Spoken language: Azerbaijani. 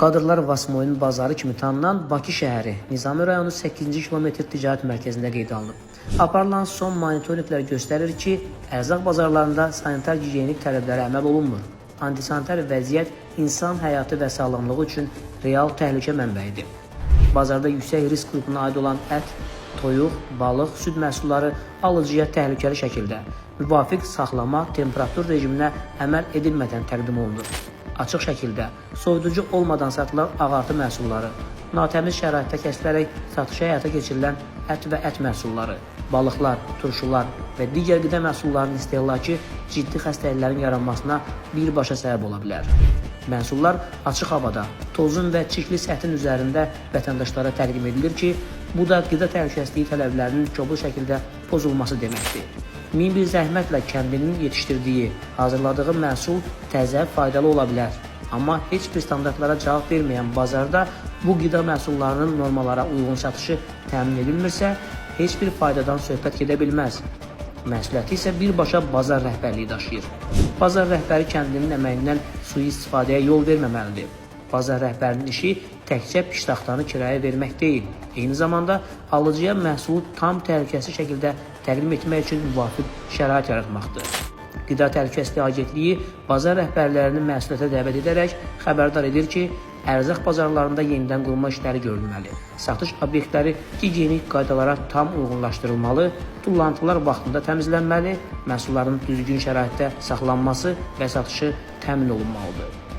Kadrlar Vasmoyun bazarı kimi tanınan Bakı şəhəri Nizami rayonu 8-ci kilometr ticarət mərkəzində qeydə alınıb. Aparılan son monitorinqlər göstərir ki, ərzaq bazarlarında sanitar gigiyenik tələblərə əməl olunmur. Antisanitar vəziyyət insan həyatı və sağlamlığı üçün real təhlükə mənbəyidir. Bazarda yüksək risk qrupuna aid olan ət, toyuq, balıq, süd məhsulları alıcıya təhlükəli şəkildə müvafiq saxlama temperatur rejiminə əməl edilmədən təqdim olunur. Açıq şəkildə soyuducu olmadan satılan ağartı məhsulları, natəmiz şəraitdə kəsilərək satışa həyata keçirilən ət və ət məhsulları, balıqlar, turşular və digər qida məhsullarının istehlakı ciddi xəstəliklərin yaranmasına birbaşa səbəb ola bilər. Məhsullar açıq havada, tozun və çirkli səthin üzərində vətəndaşlara təqdim edilir ki, bu da qida təhlükəsizliyi tələblərinin kobud şəkildə pozulması deməkdir. Min bir zəhmətlə kəndlinin yetişdirdiyi, hazırladığı məhsul təzə, faydalı ola bilər. Amma heç bir standartlara cavab verməyən bazarda bu qida məhsullarının normalara uyğun satışı təmin edilmirsə, heç bir faydadan söhbət gedə bilməz. Məsuliyyəti isə birbaşa bazar rəhbərliyi daşıyır. Bazar rəhbəri kəndlinin əməyindən sui-istifadəyə yol verməməlidir. Bazar rəhbərinin işi təkcə piştaxtanı kirayə vermək deyil, eyni zamanda alıcıya məhsulu tam təhlükəsiz şəkildə təqdim etmək üçün müvafiq şərait yaratmaqdır. Qida Təhlükəsizliyi Agentliyi bazar rəhbərlərini məsuliyyətə dəvət edərək xəbərdar edir ki, ərzaq bazarlarında yenidən qurma işləri görülməli, satış obyektləri gigiyenik qaydalara tam uyğunlaşdırılmalı, tullantılar vaxtında təmizlənməli, məhsulların düzgün şəraitdə saxlanması və satışı təmin olunmalıdır.